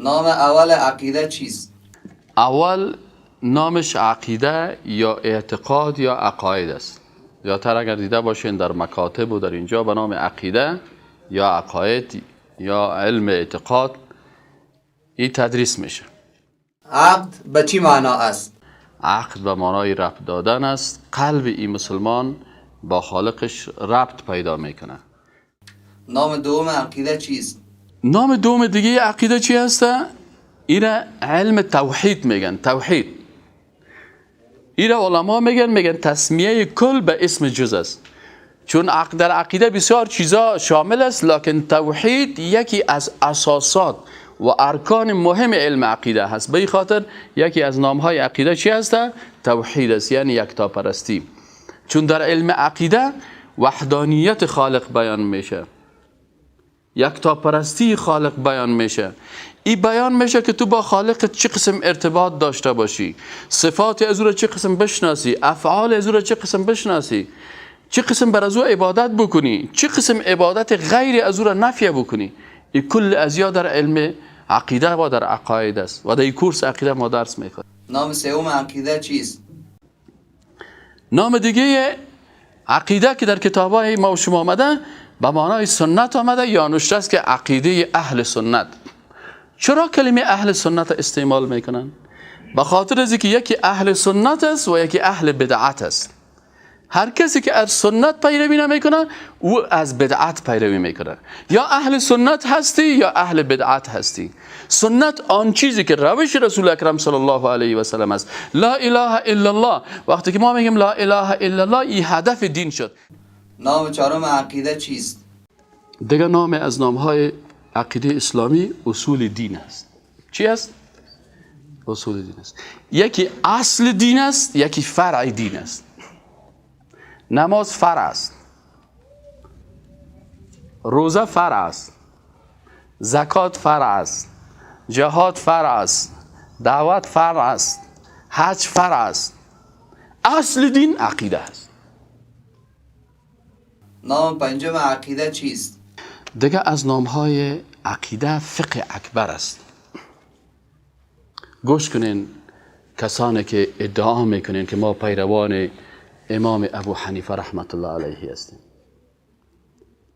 نام اول عقیده چیست؟ اول نامش عقیده یا اعتقاد یا عقاید است. زیادتر اگر دیده باشین در مکاتب و در اینجا به نام عقیده یا عقاید یا علم اعتقاد این تدریس میشه. عقد به چی معنا است؟ عقد به معنای ربط دادن است. قلب این مسلمان با خالقش ربط پیدا میکنه. نام دوم عقیده چیست؟ نام دوم دیگه عقیده چی هسته؟ ایره علم توحید میگن. توحید ایره علما میگن تسمیه کل به اسم جز است، چون در عقیده بسیار چیزا شامل است، لکن توحید یکی از اساسات و ارکان مهم علم عقیده هست. به این خاطر یکی از نامهای عقیده چی هسته؟ توحید است، یعنی یکتاپرستی. چون در علم عقیده وحدانیت خالق بیان میشه، یکتاپرستی خالق بیان میشه. این بیان میشه که تو با خالق چه قسم ارتباط داشته باشی، صفات از او را چه قسم بشناسی، افعال از او را چه قسم بشناسی، چه قسم بر از او عبادت بکنی، چه قسم عبادت غیر از او را نفی بکنی. این کل ازیا در علم عقیده و در عقاید است و در این کورس عقیده ما درس میخواد. نام سوم عقیده چیست؟ نام دیگه عقیده که در کتاب‌های ما و شما آمده به معنای سنت آمده یا نوشته است که عقیده اهل سنت. چرا کلمه اهل سنت استعمال میکنن؟ به خاطر از اینکه یکی اهل سنت است و یکی اهل بدعت است. هر کسی که از سنت پیروی نمیکنه او از بدعت پیروی میکنه. یا اهل سنت هستی یا اهل بدعت هستی. سنت آن چیزی که روش رسول اکرم صلی الله علیه و سلم است. لا اله الا الله. وقتی که ما میگیم لا اله الا الله، این هدف دین شد. نام چهارم عقیده چیست؟ دیگه نام از نامهای عقیده اسلامی اصول دین است. چی است؟ اصول دین است. یکی اصل دین است، یکی فرع دین است. نماز فرع است، روزه فرع است، زکات فرع است، جهاد فرع است، دعوت فرع است، حج فرع است. اصل دین عقیده است. نام پنجم عقیده چیست؟ دیگه از نامهای عقیده فقه اکبر است. گوش کنین کسانی که ادعا میکنین که ما پیروان امام ابو حنیفه رحمت الله علیه هستیم.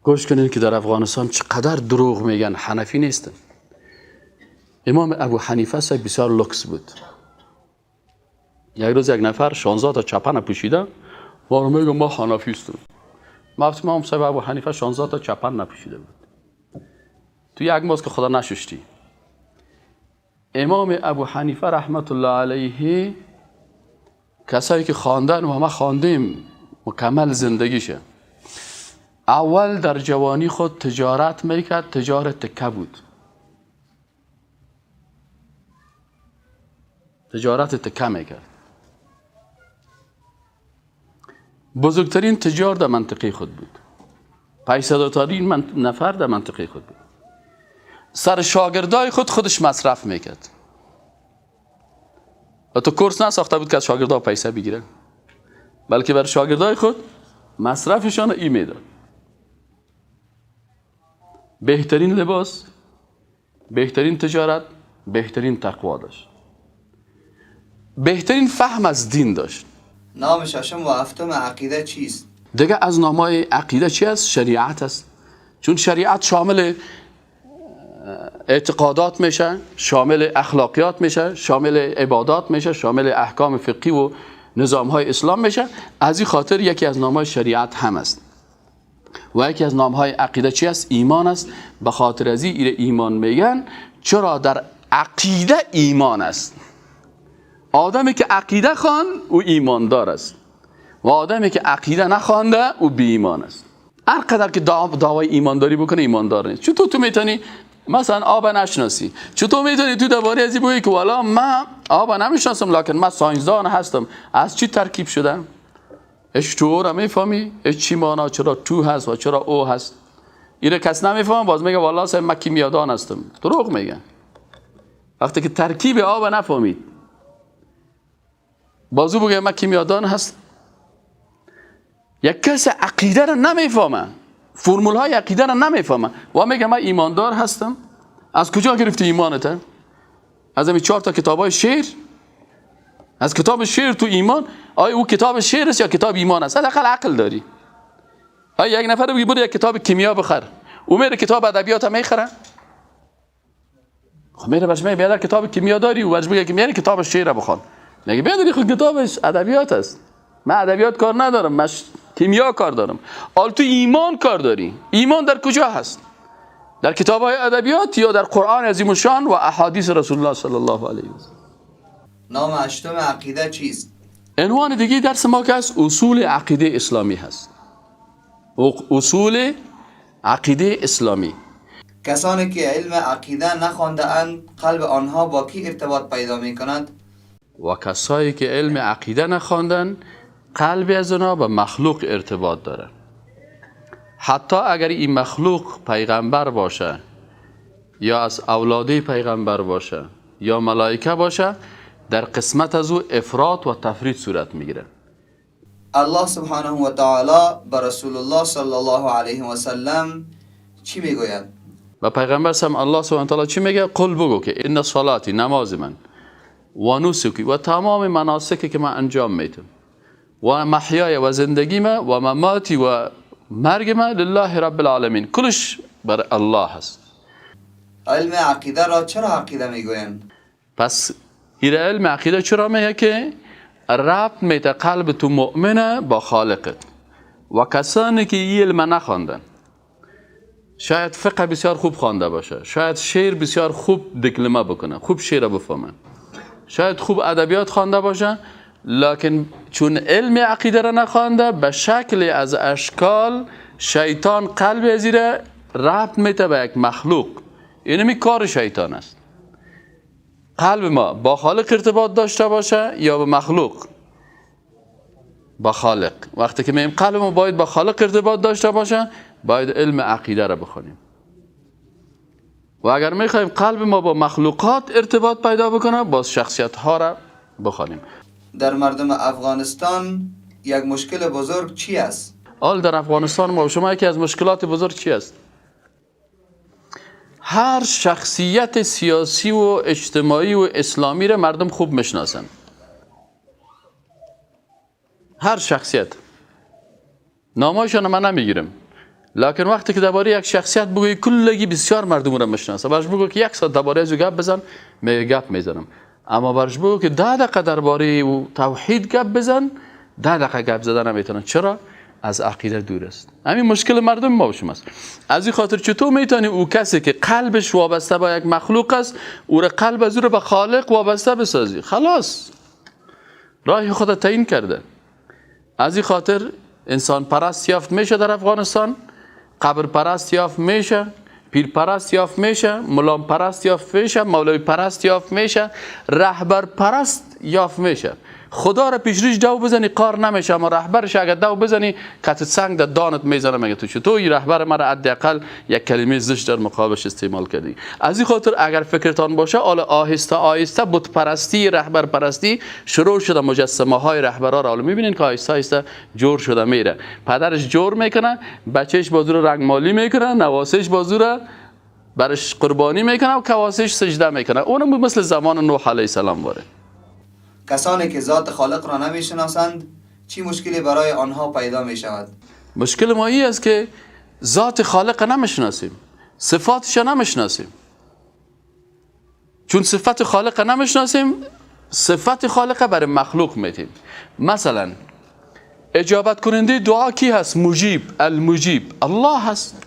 گوش کنین که در افغانستان چقدر دروغ میگن، حنفی نیستن. امام ابو حنیفه سه بسیار لکس بود. یک روز یک نفر 16 تا چپن پوشیده و میگه ما حنفی هستیم. ما گفتیم امام صاحب ابو حنیفه 16 تا چپن نپوشیده بود. تو یک ماست که خدا نششتی. امام ابو حنیفه رحمت الله علیه کسایی که خواندن و ما خواندیم مکمل زندگیشه. اول در جوانی خود تجارت میکرد، تجارت تکه بود. تجارت تکه میکرد. بزرگترین تجار در منطقه خود بود. پیسه‌دارترین نفر در منطقه خود بود. سر شاگردای خود خودش مصرف میکرد. و تو کورس نساخته بود که از شاگردها پیسه بگیره، بلکه بر شاگردای خود مصرفشان ای میداد. بهترین لباس، بهترین تجارت، بهترین تقوا داشت، بهترین فهم از دین داشت. نام ششم و هفتم عقیده چیست؟ دیگه از نامای عقیده چی است؟ شریعت است. چون شریعت شامل اعتقادات میشه، شامل اخلاقیات میشه، شامل عبادات میشه، شامل احکام فقهی و نظامهای اسلام میشه. از این خاطر یکی از نامهای شریعت هم است. و یکی از نامهای عقیده چی است؟ ایمان است. به خاطر از این ایمان میگن. چرا در عقیده ایمان است؟ آدمی که عقیده خوان او ایماندار است و آدمی که عقیده نخوانده او بی ایمان است. هر قدر که دعوای ایمانداری بکنه ایماندار نیست. چطور تو میتونی مثلا آب نشناسی؟ چطور میتونی تو درباره از این بگی که والا من آب نمیشناسم لکن من ساینسدان هستم؟ از چی ترکیب شدم؟ اش تو را میفهمی؟ اش چی معنا؟ چرا تو هست و چرا او هست؟ اینو کس نمیفهمه، باز میگه والا صاحب من کیمیادان هستم. دروغ میگه. وقتی که ترکیب آب نفهمید بازو بگه من کیمیادان هست. یک کس عقیده را نمیفهمه، فرمول های عقیده را نمیفهمه و میگه من ایماندار هستم. از کجا گرفتی ایمانت؟ از همین 4 تا کتابای شعر، از کتاب شعر تو ایمان، آیا او کتاب شعر است یا کتاب ایمان است؟ حداقل عقل داری. آیا یک نفر بگی برو یک کتاب کیمیا بخر، او میره کتاب ادبیات هم میخره؟ خب میره باش میگه بیادر کتاب کیمیا داری، او باش میگه که میره کتاب شعر بخوان. میگه بیادر خود کتابش ادبیات است، من ادبیات کار ندارم، من کیمیا کار دارم. حال تو ایمان کار داری. ایمان در کجا هست؟ در کتاب های ادبیات یا در قرآن عظیم الشان و احادیث رسول الله صلی الله علیه و سلم؟ نام هشتم عقیده چیست؟ عنوان دیگه درس ما که است اصول عقیده اسلامی هست. اصول عقیده اسلامی. کسانی که علم عقیده نخوانده اند قلب آنها با کی ارتباط پیدا می کند؟ و کسایی که علم عقیده نخواندن قلب از آنها با مخلوق ارتباط داره. حتی اگر این مخلوق پیغمبر باشه یا از اولاده پیغمبر باشه یا ملائکه باشه، در قسمت از او افراط و تفرید صورت میگیره. الله سبحانه و تعالی به رسول الله صلی الله علیه و سلم چی میگوید؟ و پیغمبر سم الله سبحانه و تعالی چی میگه؟ قل بگو که ان صلاتی، نماز من، و نسکی و تمام مناسکی که من انجام میدم، و محیای و زندگی من، و مماتی و مرگ من، لله رب العالمین، کلش بر الله هست. علم عقیده را چرا عقیده میگویند؟ پس این علم عقیده چرا میگه که ربط میده قلب تو مؤمنه با خالقت. و کسانی که این علم نخواندن، شاید فقه بسیار خوب خوانده باشه، شاید شعر بسیار خوب دکلمه بکنه، خوب شعر بفهمه، شاید خوب ادبیات خوانده باشه، لکن چون علم عقیده را نخوانده، به شکل از اشکال شیطان قلب از را ربط میده به یک مخلوق. اینمی کار شیطان است. قلب ما با خالق ارتباط داشته باشه یا به مخلوق؟ با خالق. وقتی که میگیم قلب ما باید با خالق ارتباط داشته باشه، باید علم عقیده را بخونیم. و اگر میخوایم قلب ما با مخلوقات ارتباط پیدا بکنه، باز شخصیت ها را بخوانیم. در مردم افغانستان یک مشکل بزرگ چی است؟ حال در افغانستان ما شما یکی از مشکلات بزرگ چی است؟ هر شخصیت سیاسی و اجتماعی و اسلامی را مردم خوب میشناسن. هر شخصیت، نامایشان من نمیگیرم، لکن وقتی که درباره یک شخصیت بگویی کلگی بسیار مردم را میشناسه. برش بگو که 1 ساعت درباره از او گپ بزن، میگه گپ میزنم. اما برش بگو که 10 دقیقه درباره او توحید گپ بزن، 10 دقیقه گپ زدن نمیتونن. چرا؟ از عقیده دور است. همین مشکل مردم ما شما است. از این خاطر چطور میتونی او کسی که قلبش وابسته با یک مخلوق است، او را قلب از او را به خالق وابسته بسازی؟ خلاص راه خود تعیین کرده. از این خاطر انسان پرست یافت میشه در افغانستان، قبر پرست یافت میشه، پیر پرست یافت میشه، ملام پرست یافت میشه، مولوی پرست یافت میشه، رهبر پرست یافت میشه. خدا را پیش ریش دو بزنی کار نمیشه، اما رهبرش اگر دو بزنی کت سنگ در دانت میزنه، میگه تو چطور این رهبر مرا حداقل یک کلمه زشت در مقابلش استعمال کردی. از این خاطر اگر فکرتان باشه، حالا آهسته آهسته بت پرستی، رهبر پرستی شروع شده. مجسمه های رهبرا را حالا میبینین که آهسته آهسته جور شده میره. پدرش جور میکنه، بچهش بازو رنگ مالی میکنه، نواسش بازو برش قربانی میکنه و کواسش سجده میکنه. اونم مثل زمان نوح علیه السلام باره. کسانی که ذات خالق را نمیشناسند چی مشکلی برای آنها پیدا می شود؟ مشکل ما این است که ذات خالق نمیشناسیم، صفاتش نمیشناسیم. چون صفت خالق نمیشناسیم، صفت خالق برای مخلوق میتیم. مثلا اجابت کننده دعا کی هست؟ مجیب، المجیب الله هست.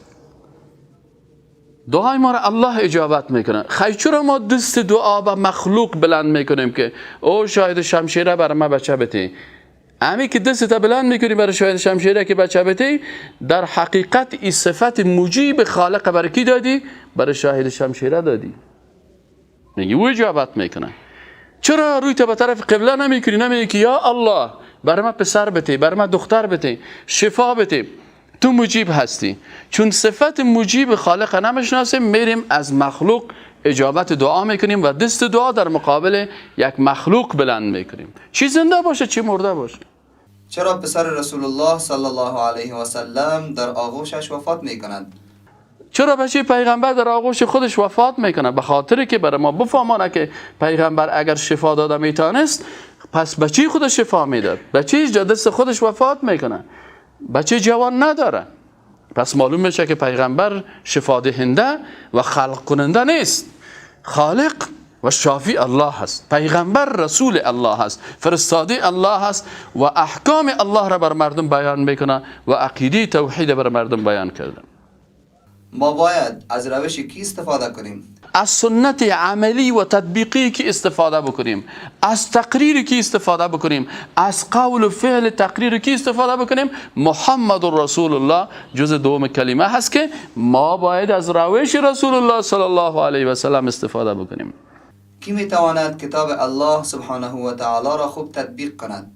دعای ما را الله اجابت میکنه. خیلی چرا ما دست دعا به مخلوق بلند میکنیم که او شاهد شمشیره برای ما بچه بتی؟ امی که دست تا بلند میکنی برای شاهد شمشیره که بچه بتی، در حقیقت این صفت مجیب خالق برای کی دادی؟ برای شاهد شمشیره دادی. میگی او اجابت میکنه. چرا روی تا به طرف قبله نمیکنی؟ نمیگی که یا الله برای ما پسر بتی، برای ما دختر بتی، شفا بتی، تو مجیب هستی. چون صفت مجیب خالق نمیشناسیم، میریم از مخلوق اجابت دعا میکنیم و دست دعا در مقابل یک مخلوق بلند میکنیم، چی زنده باشه چی مرده باشه. چرا پسر رسول الله صلی الله علیه و سلم در آغوشش وفات میکند؟ چرا بچه پیغمبر در آغوش خودش وفات میکنه؟ به خاطر که برای ما بفهمانه که پیغمبر اگر شفا داده میتونست پس بچه خودش شفا میداد. بچه دست خودش وفات میکنه، بچه جوان نداره. پس معلوم میشه که پیغمبر شفا دهنده و خلق کننده نیست. خالق و شافی الله هست، پیغمبر رسول الله هست، فرستاده الله هست و احکام الله را بر مردم بیان میکنه و عقیده توحید بر مردم بیان کرده. ما باید از روش کی استفاده کنیم؟ از سنت عملی و تطبیقی کی استفاده بکنیم، از تقریر کی استفاده بکنیم، از قول و فعل تقریر کی استفاده بکنیم. محمد رسول الله جز دوم کلمه هست که ما باید از روش رسول الله صلی الله علیه و سلم استفاده بکنیم. کی میتواند کتاب الله سبحانه و تعالی را خوب تطبیق کند؟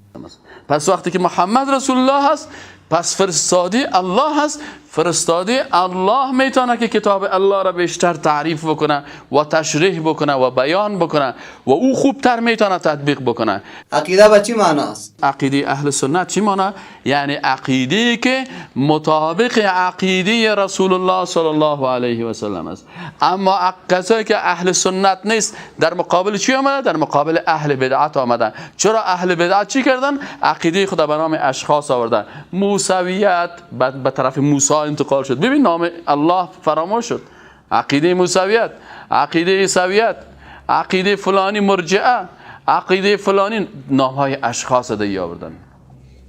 پس وقتی که محمد رسول الله هست، پس فرستاده الله هست. فرستاده الله میتونه که کتاب الله را بیشتر تعریف بکنه و تشریح بکنه و بیان بکنه و او خوبتر میتونه تطبیق بکنه. عقیده به چی معنا است؟ عقیده اهل سنت چی معنا؟ یعنی عقیده که مطابق عقیده رسول الله صلی الله علیه و سلم است. اما کسایی که اهل سنت نیست در مقابل چی آمده؟ در مقابل اهل بدعت آمده. چرا اهل بدعت چی کردن؟ عقیده خود به نام اشخاص آوردن. موسویت به طرف موسی انتقال شد. ببین نام الله فراموش شد. عقیده موسویت، عقیده عیسویت، عقیده فلانی مرجئه، عقیده فلانی، نامهای اشخاص دیگه آوردن.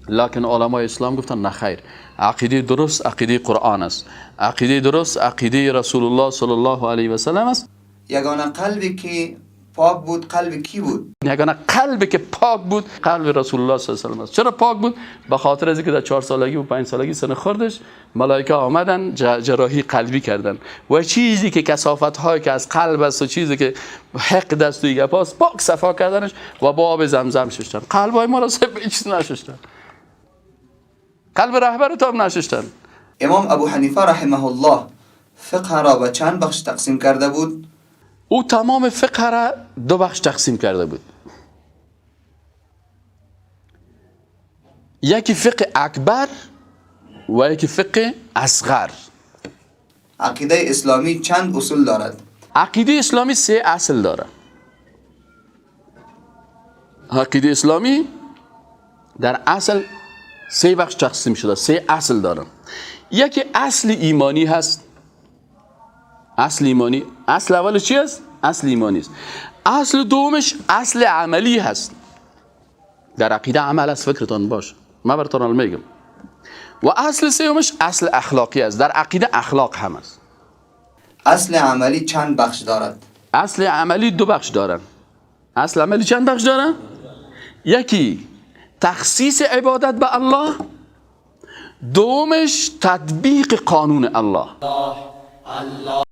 لکن علمای اسلام گفتن نه خیر، عقیده درست عقیده قرآن است، عقیده درست عقیده رسول الله صلی الله علیه و سلم است. یگانه قلبی که پاک بود قلب کی بود؟ یگانه قلبی که پاک بود قلب رسول الله صلی الله علیه و سلم است. چرا پاک بود؟ به خاطر از اینکه در 4 سالگی و 5 سالگی سن خوردش ملائکه آمدن جراحی قلبی کردن و چیزی که کثافت هایی که از قلب است و چیزی که حقد است و گپاس پاک صفا کردنش و با آب زمزم شستن. قلب های ما را هیچ نشستن، قلب رهبر تام نشستن. امام ابو حنیفه رحمه الله فقه را به چند بخش تقسیم کرده بود؟ او تمام فقه را 2 بخش تقسیم کرده بود. یکی فقه اکبر و یکی فقه اصغر. عقیده اسلامی چند اصول دارد؟ عقیده اسلامی 3 اصل دارد. عقیده اسلامی در اصل 3 بخش تقسیم شده، 3 اصل دارد. یکی اصل ایمانی هست. اصل ایمانی، اصل اولش چی است؟ اصل ایمانی است. اصل دومش اصل عملی هست. در عقیده عمل است، فکرتان باشه، من براتون میگم. و اصل سومش اصل اخلاقی است. در عقیده اخلاق هم است. اصل عملی چند بخش دارد؟ اصل عملی 2 بخش دارد. اصل عملی چند بخش دارد؟ یکی تخصیص عبادت به الله، دومش تطبیق قانون الله.